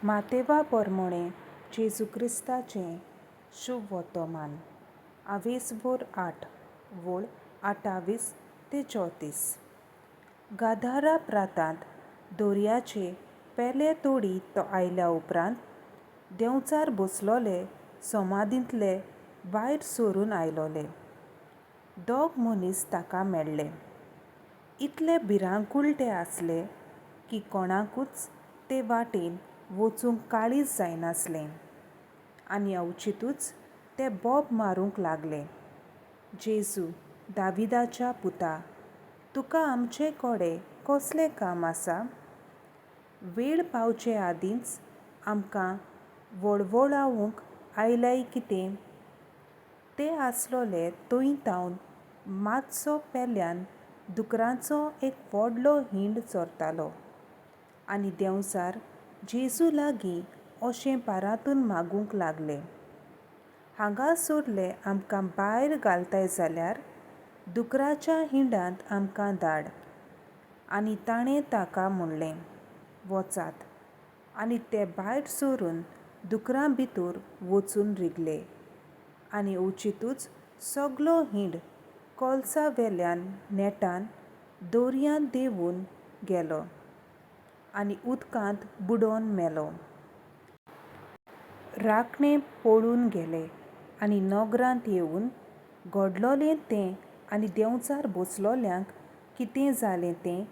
मातेवा पोरमोणें जेजू क्रिस्ताचें शुभ वोतोमान आवेसवोर 8 वोळ 28 ते 34. गाधारा प्रांतांत दोर्याचे पेले तोडी तो आयल्या उपरांत देंवचार बसलोले समाधींतले भायर सरून आयलोले दोग मनीस ताका मेळ्ळे. इतले भिरांकूळ ते आसले की कोणाकूच ते वाटेन वचूंक काळीज जायनासलें आनी अवचितूच ते बोब मारूंक लागले, जेजू, दाविदाच्या पुता, तुका आमचे कोडे कसलें काम आसा? वेळ पावचे आदींच आमकां वळवळावंक आयल्याय कितें? ते आसलोले थंय तावन मातसो पेल्यान दुकरांचो एक व्हडलो हिंड चरतालो आनी देंवचार जेजू लागीं अशें पारातून मागूंक लागले, हांगासरले आमकां भायर घालताय जाल्यार दुकराच्या हिंडांत आमकां धाड. आनी ताणें ताका म्हणलें, वचात. आनी ते भायर सरून दुकरां भितर वचून रिगले आनी अवचितूच सगलो हिंड कोलसा वेल्यान नेटान दर्यांत देंवून गेलो आनी उदकांत बुडोन मेलो. राखणे पळून गेले आनी नगरांत येवन घडलोलें तें आनी देंवचार बसलोल्यांक कितें जालें तें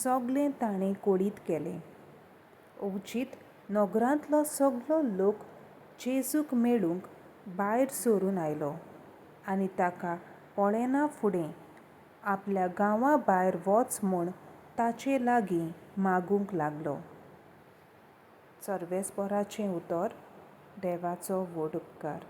सगलें ताणें कळीत केलें. अवचीत नगरांतलो सगलो लोक जेजूक मेळूंक भायर सरून आयलो आनी ताका पळयना फुडें आपल्या गांवा भायर वच म्हूण ताचे लागीं मागूंक लागलो. सर्वेस्पोराचें उतर. देवाचो व्हड उपकार.